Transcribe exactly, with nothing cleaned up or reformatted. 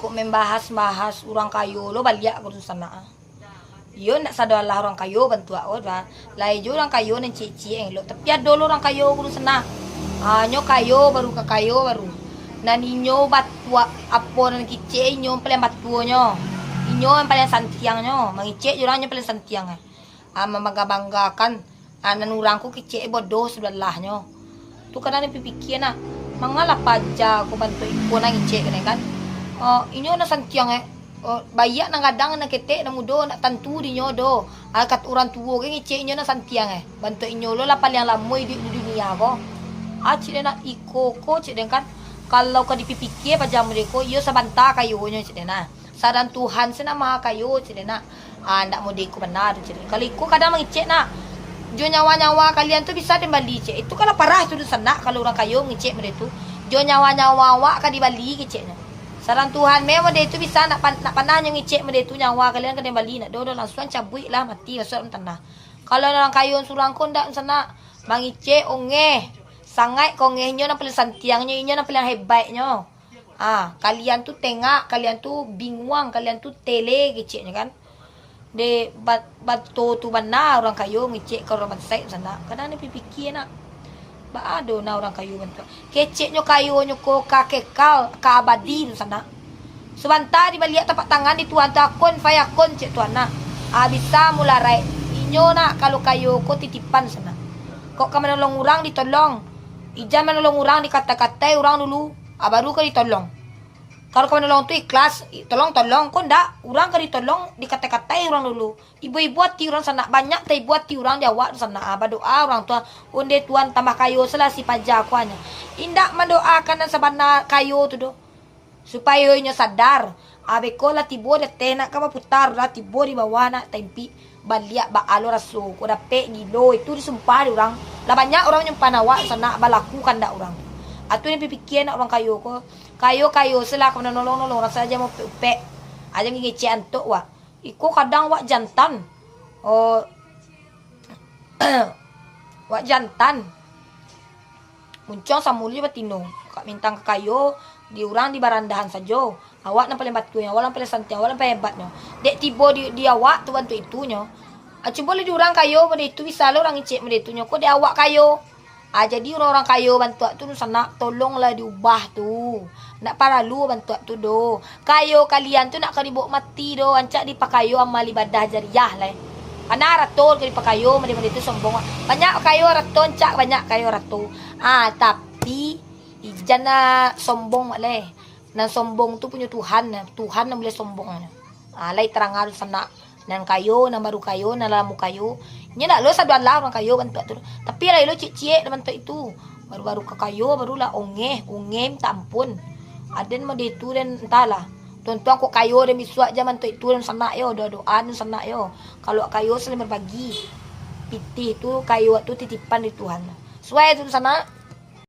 Kok membahas-bahas urang kayo lo baliak ko dunsanak. Iyo ndak sado alah urang kayo bantuak ko doh. Lai jo urang kayo nan ciek-ciek elok, tapi ado lo urang kayo ko dunsanak. Ah, nyo kayo baru ka kayo baru. Nan inyo batuak apo nan kicek inyo paliang batuanyo. Inyo yang paliang santiangnyo, mangicek jo urang nyo paliang santiang eh. Ah, mambangga-banggakan. Ah, nan urang ko kicek bodoh sabalahnyo. Tu kadang dipipikia nak, mangalah paja ko bantuak iko nan ngicek kadang kan. Oh, inyo nan santiang eh. Oh, baiak nan gadang nan ketek nan mudo nak tantu dinyo doh. Ah, kat urang tuo ge ngicek inyo nan santiang eh. Bantuak inyo lo lah paliang lamo iduik di dunia ko. Ah, cik den nak iko ko cik den kan. Kalau ka dipipikia paja model ko, iyo sabanta kayonyo cik den nah. Sadang Tuhan se nan maha kayo cik den nak. Ah, ndak model iko bana tu cik den. Kalau iko kadang mangicek nak. Jo nyawa-nyawa kalian tu bisa den bali cek. Itu kalau parah tu dunsanak kalau urang kayo mangicek model tu. Jo nyawa-nyawa awak ka dibali keceknyo. Sadang Tuhan me model tu bisa nak pan-, nak panah nyo ngicek model tu nyawa kalian ka den bali nak doh, doh langsuang cabuik lah mati masuak dalam tanah. Kalau urang kayo surang ko ndak dunsanak. Mangicek ongeh. Sangaik ka ongehnyo nan paliang santiangnyo, inyo nan paliang hebaiknyo. Ah, kalian tu tengak, kalian tu binguang, kalian tu tele keceknyo kan. Dek ba-, bato tu bana urang kayo ngicek ka urang bansaik dunsanak. Kadang ni pipikia nak. Baa do nah urang kayo bantuak. Keceknyo kayonyo ko ka kekal, ka abadi dunsanak. Sabanta dibaliak tapak tangan di Tuhan tu akun fayakun cek Tuhan nak. Ah, bisa mularaik. Inyo nak kalau kayo ko titipan dunsanak. Kok ka manolong urang ditolong. Ijan manolong urang dikata-katai urang dulu. Ah, baru ka ditolong. Kalau ka manolong tu ikhlas, i-, tolong-tolong, ko ndak, urang ka ditolong dikata-katai urang dulu. Ibo-ibo ati urang sanak, banyak taibo ati urang di awak tu sanak. Ah, badoa urang tu, ah, onde Tuhan tambah kayo salah si paja ko hanyo. Indak mandoakan nan sabana kayo tu doh. Supayo inyo sadar, ah, beko lah tibo di ateh nak ka baputa, lah tibo di bawah nak taimpik. Baliak baa lo raso ko dapek gilo itu disumpah di urang. Lah banyak urang manyumpah awak sanak balaku kandak urang. Atu ni pipikia nak urang kayo ko. Kayo-kayo se lah ka manolong-nolong urang sajo maupek-upek. Aja ngecek antok wak. Iko kadang wak jantan. Oh. Wak jantan. Muncuang samo jo batino. Kok mintang ka kayo, di urang di barandahan sajo. Awak nan paliang batuanyo, awak nan paliang santiang, awak nan paliang hebatnyo. Dek tibo di, di awak tu bantuak itunyo. Ah, cubo lah di urang kayo model itu, bisa lo urang ngicek model itunyo. Ko dek awak kayo. Ah, jadi urang-urang kayo bantuak tu sanak, tolonglah diubah tu. Ndak paralu bantuak tu doh. Kayo kalian tu nak ka dibaok mati doh, rancak dipakayo amal ibadah jariah lai. Kana arato ka dipakayo, model-model tu sombong. Banyak kayo arato, rancak banyak kayo arato. Ah, tapi ijan nak sombong lai. Nan sombong tu punyo Tuhan, Tuhan nan buliah sombong. Ah, lai tarang sanak. Nan kayo, nan baru kayo, nan lamo kayo. Inyo ndak lo sadoalah urang kayo bantuak tu. Tapi lai lo ciek-ciek bantuak itu. Baru-baru ka kayo, barulah ongeh, ongeh mintak ampun. Aden mode itu den, antahlah. Tuan-tuan kok kayo den bisuak jan bantuak itu den sanak yo, doa-doa den sanak yo. Kalau kayo saling berbagi. Pitih tu, kayo tu titipan dari Tuhan. Suai tu sanak.